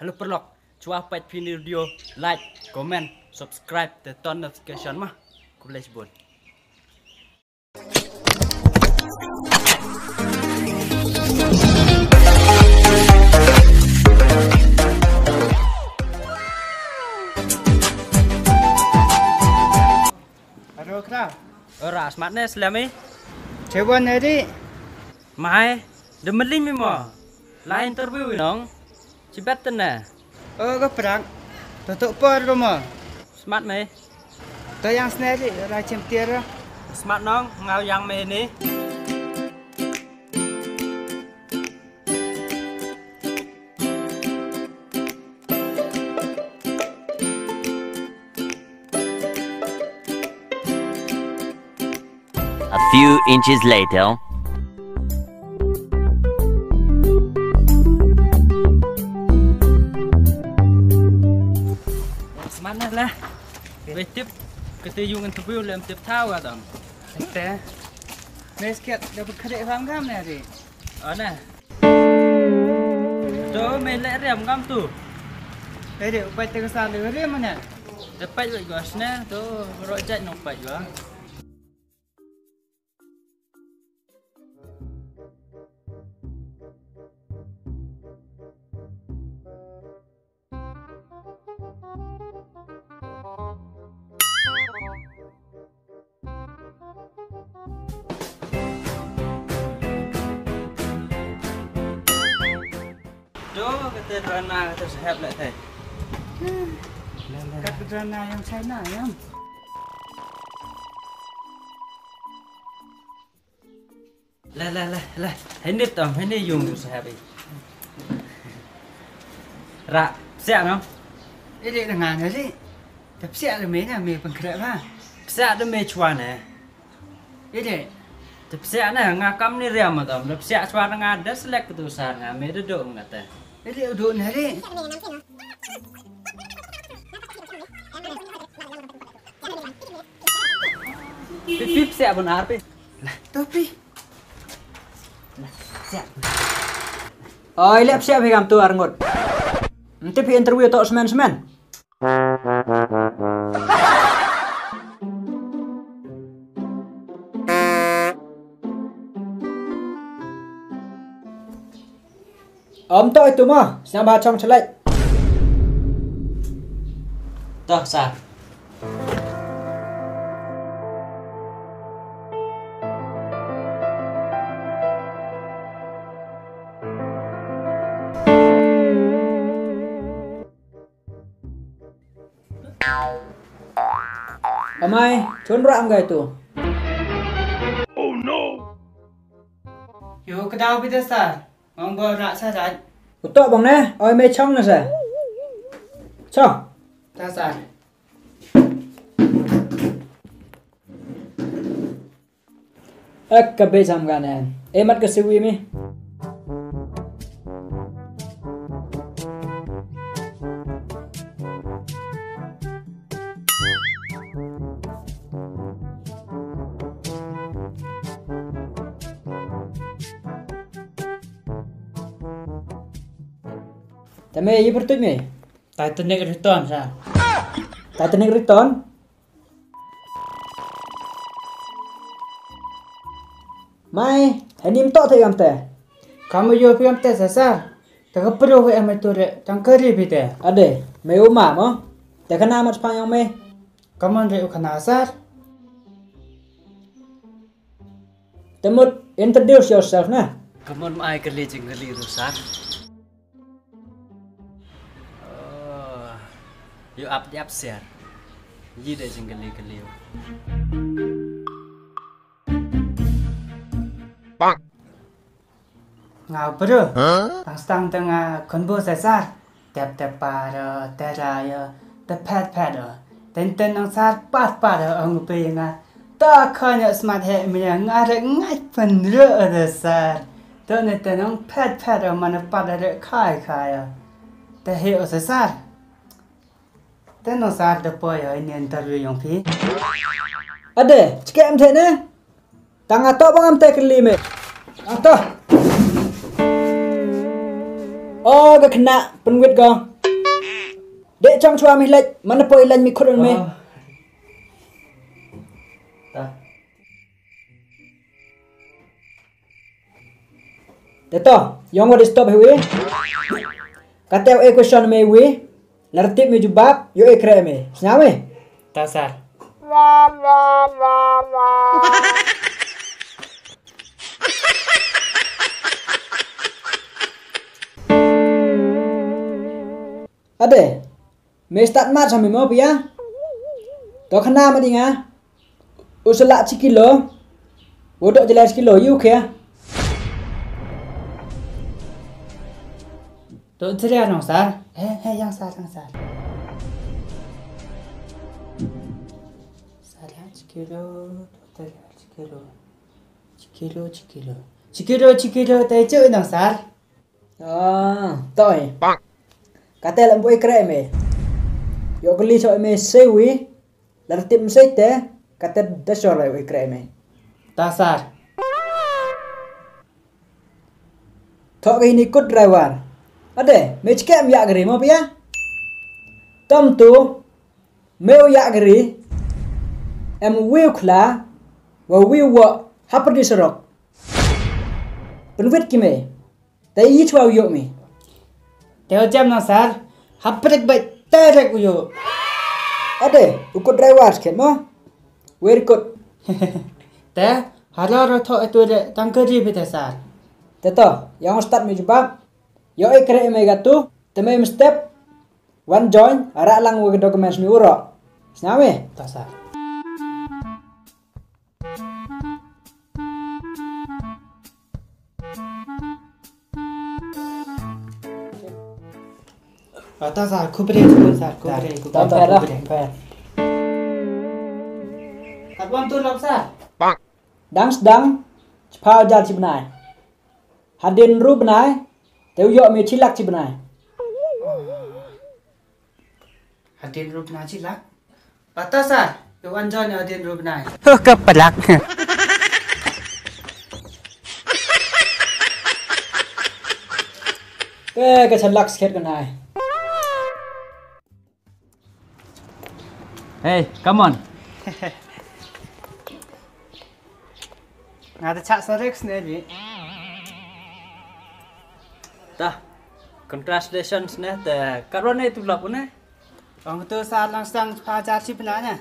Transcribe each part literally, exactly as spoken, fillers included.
Hello paralok, chwa pait phi ni video, like, comment, subscribe, te ton notification ma. Khublei chibun. Aro kra. Ora, smat ne, slem i? Chebon ne ri. Mai, de meli mi mo. La interview i nong. Chibet te ne. O, ka prak. To to por ko mo. Smat me. To yang sne ri, ra chem tiar. Smat nong, ngau yang me ni. A few inches later. Smat ne la. Wei tip, kete yung interview lem tip thaw ka dong. Te. Mes kiat da khare ram gam ne ri. Ana. To me le riam ngam tu. Ere, upai te ka sa le riam ne. Te pai wa gos ne, to ro jai nong pai wa. Do kete drana kete sahep le te. Kat drana yang China yang. La, la, la, la. Hei nit tam, hei ni yung sahep i. Ra, psiak no? Ede na nga na ri. Te psiak de me na me pengkrek ba. Psiak de me chwa ne. Ede. Te psiak ne nga kam ni riam tam. Te psiak chwa nga de selek tu sar nga me de do nga te. Ede udu na ri. Pi, pi, psiak bun ar pi. Lah, tu pi. Oi, lep siap hi kam tu arngut. Nti phi interview to semen semen. Om to itu mo, sñiaw ba chong chelek. Toh, sir. Amai, chun ram gai tu. Oh no! Yo, kadaw bida sir. Ngong bo rak sa rak. Utok bang ne, oi me chong na sa. Chong. Ta sir. Ek ka be jam gane. E mat ka siwi mi. Tame ye bertuj me. Titanic return sa. Titanic return? Mai, henim to te kam te. Kamu yo pi kam te sa sa. Ta ka pro he am tu re, tang kari pi te. Ade, me uma mo. Te kana mat pang yang me. Kaman re u kana sir. Te mut, introduce yourself na. Kaman mai kali jing kali tu sir. Oh, you up the upstairs. Yi de jing kali kali. Bang. Nga bru. Huh? Tang stang te nga khun bu sa sir. Tep tep pa ro, te ra yo, te phet phet ro. Ten ten nang sir pat pat ro, ang pe nga. Ta kha nya smat he mi nga re ngai pen ro de sir. To ne te nang phet phet ro, man pat re khai khai yo. Te he o sa sir. Te no sir de po yo ini interview yong phi. Ade, chike em the ne? Tang ato bang am te kali me. Ato. O, ka khna penwit ko. De chong chwa mi lait, man poi lait mi khut me. Ah. Ta. Te to, yong wa disturb hi wi. Kate e question me wi. Lar tip me jubab, yoh e kre me. Sñiaw me? Ta sir. Ade, me start mat sa me mo pia. To khana ma dinga. U sala chi kilo. Wo dok jela chi kilo, yu khe. To jela nong sir. He, he, yang sir, yang sir. Sir, yang chi kilo, to jela chi kilo. Chi kilo, chi kilo. Chi kilo, chi kilo, te chu nong sir. Ah, toi. Kate lam boi kre me. Yoh kali so me sewi. Lar tip me se te. Kate da sor lai boi kre me. Ta sir. Thok ini kut driver. Ade, me chike em ya gari mo pia. Tom tu, me u ya gari. Em wiu khla, wa wiu wa, hapar di sorok. Penwit ki me. Te i chwa u yoh mi. Te o jam na sir. Haprik bai terek u yoh. Ade, u kut driver khet mo. Very good. Te, haro ro tho etu de tang kari bi te sir. Te to, yang start mi jubab. Yoh e kre me gatu, te me step. Wan join, ara lang wa documents mi uro. Sñiaw me? Ta sir. Ah, ta sir, khubre, khubre sir, khubre, khubre. Ta, ta, ta. Khubre. Kat wan tu lok sir. Dang sdang, chiphaw jar chi bnai. Hadien ru bnai, te u yoh me chi lak chi bnai. Hadien ru bnai chi lak? Pata sir, yoh wan join hadien ru bnai. Ka palak. Te ka chalak skhet ka nai. Hey, come on. Nga da chah sa Rex ne bi. Ta, congratulations ne, te katwa ne tu lap ne? Ong tu sa lang sang pa jar chi bna ne.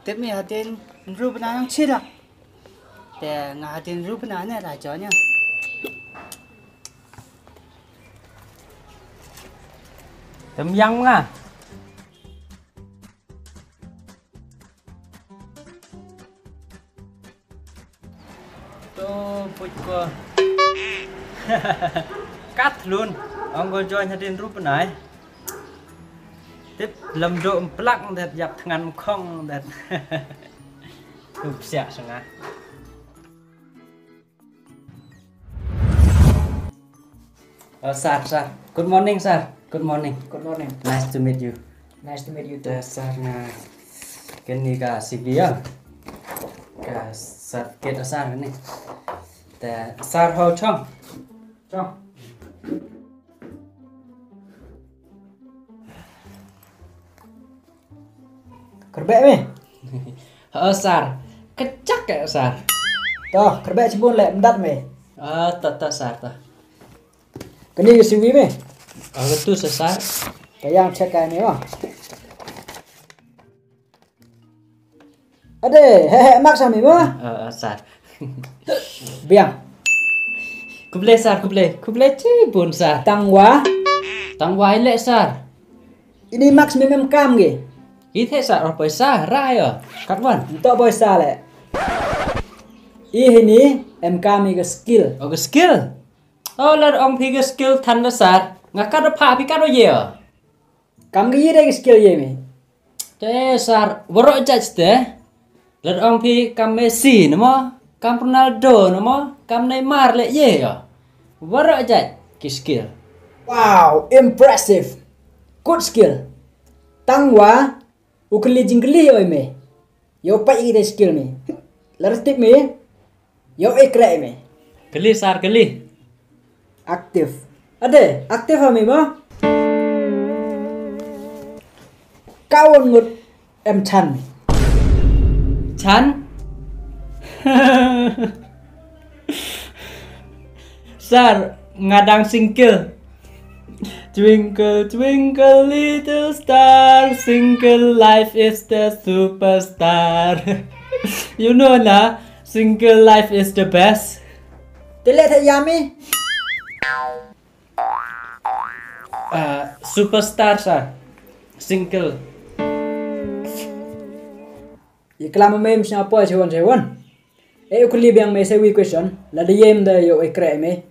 Tip mi hadien ru bna nang chi lak. Te nga hadien ru bna ne la jo ne. Tem yang nga. To puj ko. Kat lun. Ong ko join hadien ru bnai. Tip lam do mplak det yap thngan mkhong det. Tup siak sanga. Oh, sir, sir. Good morning, sir. Good morning. Good morning. Nice to meet you. Nice to meet you too. Te sir nga kani ka C V ya. Ka certificate sir ni. Te sir ho chong. Chong. Kerbeh me? Oh, sir. Kechak ya, sir. Toh, kerbeh chibun le, mdat me. Ah, ta, ta, sir, ta. Kani ka C V me? Ah, betul, sir, sir. Ka yang check ka me, oh. Ade, he, he, mak sa me, oh. Ah, ah, sir. Biang. Khublei, sir, khublei. Khublei chibun, sir. Tangwa? Tangwa ile, sir. Ini mak sa me em kam ki? Ithe, sir, oh, poisa, ra yo. Katwan. Nto poisa le. I hini em kam i ka skill. Oh, ka skill? Oh, lad ong phi ka skill than da, sir. Nga kat da pha phi kat da ye, oh. Kam ka ye de ka skill ye me. Te sir, waroh judge te. Lad ong phi kam Messi namo, kam Ronaldo namo, kam Neymar le ye yo. Waroh judge ki skill. Wow, impressive. Good skill. Tangwa, u kylli jingkylli yo me. Yow pait i de skill me. Lad tip me. Yow e kreh me. Kylli sir, kylli. Active. Ade, active ha me mo? Kawan ngut em chan. Chan? Sir, nga dang single. Twinkle, twinkle, little star, single life is the superstar. You know na, single life is the best. Tele the yami. Ah, superstar sa. Single. Ye klam me msna poi chewon chewon. E u kuli biang me se wi question. La de yem de yo e kre me.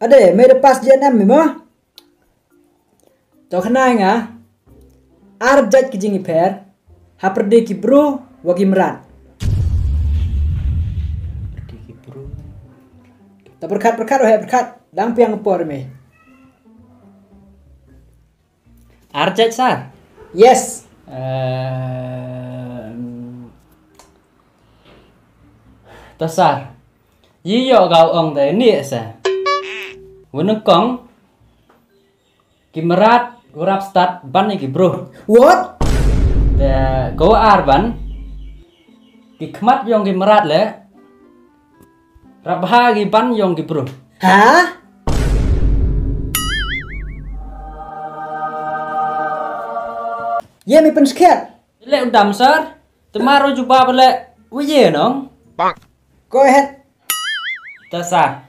Ade, me de pass G N M me mo. To khana nga. Ar jait ki jingipher. Hapyrdi ki bru wa ki mrad. Hapyrdi ki bru. To pyrkhat, pyrkhat, oh, pyrkhat. Dang piang por me. Ar jait sir? Yes. Em, to sir. Yi yo gau ong de ni sa. Wunung kong. Ki mrad u rap stad ban ya ki bru. What? Te ko ar ban. Ki khmat yong ki mrad le. Rap ha ki ban yong ki bru. Ha? Ye mi pynskhiat. Le u dam sir. Te mar u jubab le u ye nong. Go ahead. Ta sa.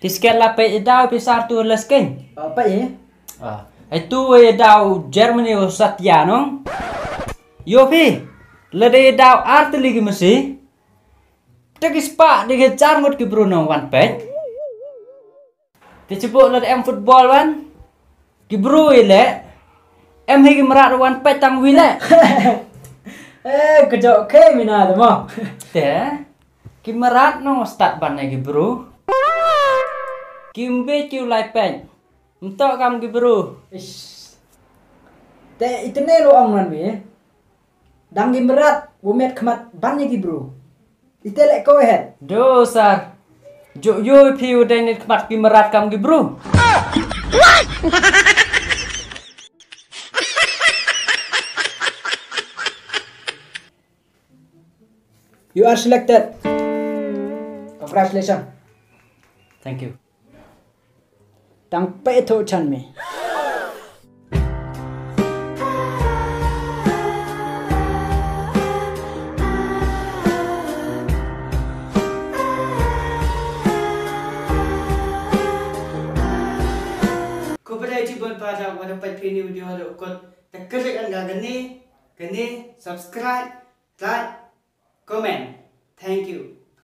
Phi sket la peit i daw phi sar tu le skein. Oh, peit i. Ah. Hei tu i daw Germany u Satya nong. Yo phi. Le de i daw ar tylli ki masi. Te ki spah de ki char ngut ki bru nong wan peit. Te chibuk le em football wan. Ki bru i le. Em hi ki mrad wan peit tang wi le. Eh, kejok ke mina de mo. Te. Ki mrad nong stad ban ya ki bru. Ki mbe ki u lai peit. Mtok kam ki bru. Ish. Te itene lo ong nan mi. Dang ki mrad, u met khmat ban ya ki bru. Ite le ko ahead. Do sir. Jo yo phi u dai nit khmat ki mrad kam ki bru. You are selected. Congratulations. Thank you. Tang pe tho chan mi. Ko pynbna i chibun pa jang wa da peit phi ni video da kot, te klik an ka kani, kani subscribe, like, comment. Thank you.